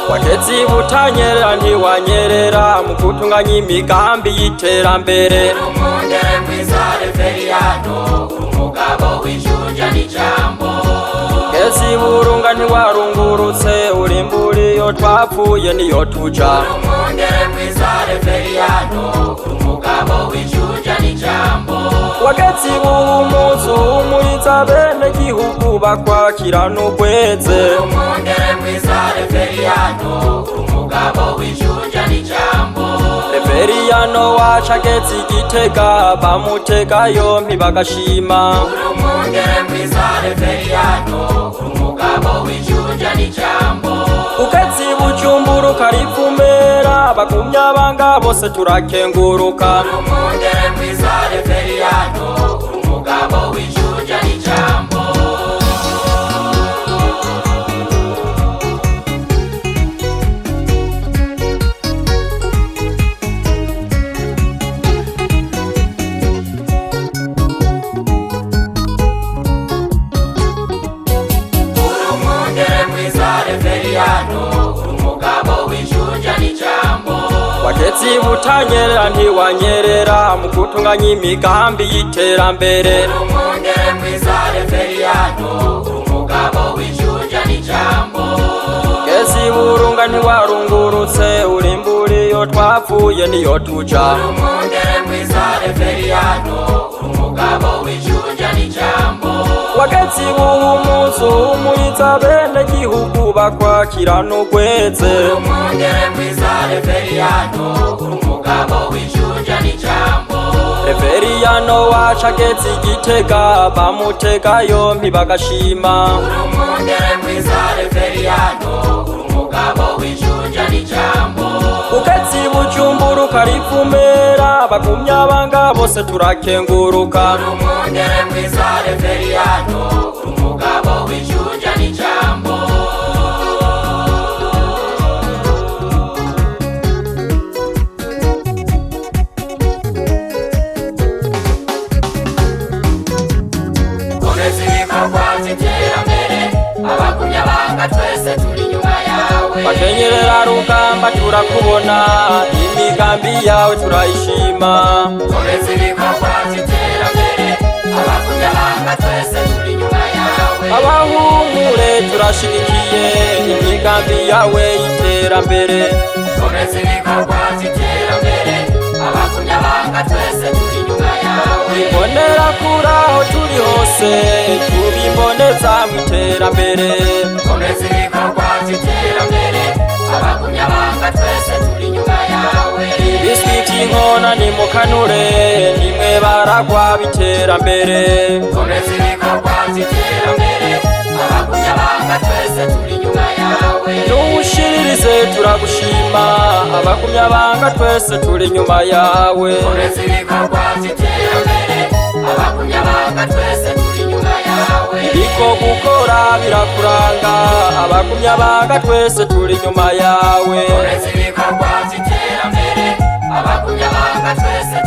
Watetse ibutanyerera ntiwanyerera mu gutunganya imigambi y'iterambere. Umwungere mwiza Reveriyano, umugabo w'ijunja n'ijambo. Kezi burunga ntiwarungurutse, urimbura iyo twapfuye niyo tuja. Umwungere mwiza Reveriyano, umugabo w'ijunja n'ijambo. Wageze ibuhumuzu umuriza bene gihugu bakwakira n'ugweze. Umwungere mwiza Reveriyano, umugabo w'ijunja n'ijambo. Reveriyano wacu ageze Igitega bamutega yompi bagashima. Umwungere mwiza Reveriyano, umugabo w'ijunja n'ijambo. Ugeze i Bujumbura ukarivumera, bagumya banga bose turakenguruka. Umwungere mwiza Reveriyano, umugabo w'ijunja n'ijambo. Umwungere mwiza Reveriyano, umugabo w'ijunja n'ijambo. Wageze ibutanyerera ntiwanyerera mu gutunganya imigambi y'iterambere. Umwungere mwiza Reveriyano, umugabo w'ijunja n'ijambo. Gezi burunga ntiwarungurutse, urimbura iyo twapfuye niyo tuja. Umwungere mwiza Reveriyano, umugabo w'ijunja n'ijambo. Wageze ibuhumuzu umuriza bene gihugu bakwakira n'ugweze. Umwungere mwiza Reveriyano, umugabo w'ijunja n'ijambo. Reveriyano wacu ageze Igitega bamutega yompi bagashima. Umwungere mwiza Reveriyano, umugabo w'ijunja n'ijambo. Ugeze i Bujumbura ukarivumera, bagumya banga bose turakenguruka. Umwungere mwiza Reveriyano, umugabo w'ijunja n'ijambo. Komeza ibikorwa by'iterambere, abagumya banga twese turi inyuma yawe. Bakenyerera rugamba turakubona, imigambi yawe turayishima. Komeza ibikorwa by'iterambere, abagumya banga twese turi inyuma yawe. Abahumure turashigikiye imigambi yawe y'iterambere. Komeza ibikorwa by'iterambere, abagumya banga twese turi inyuma yawe. Imbonera kuri aho turi hose tubimboneza mu iterambere. Komeza ibikorwa by'iterambere, abagumya banga twese turi inyuma yawe. Ibiswi vy'inkona nimukanure, nimwe baragwa b'iterambere. Komeza ibikorwa by'iterambere, abagumya banga twese turi inyuma yawe. Nuwushiririze turagushima, abagumya banga twese turi inyuma yawe. Komeza ibikorwa by'iterambere, abagumya banga twese turi inyuma yawe. Ibiko gukora birakuranga, abagumya banga twese turi inyuma yawe. Komeza ibikorwa by'iterambere, abagumya banga twese.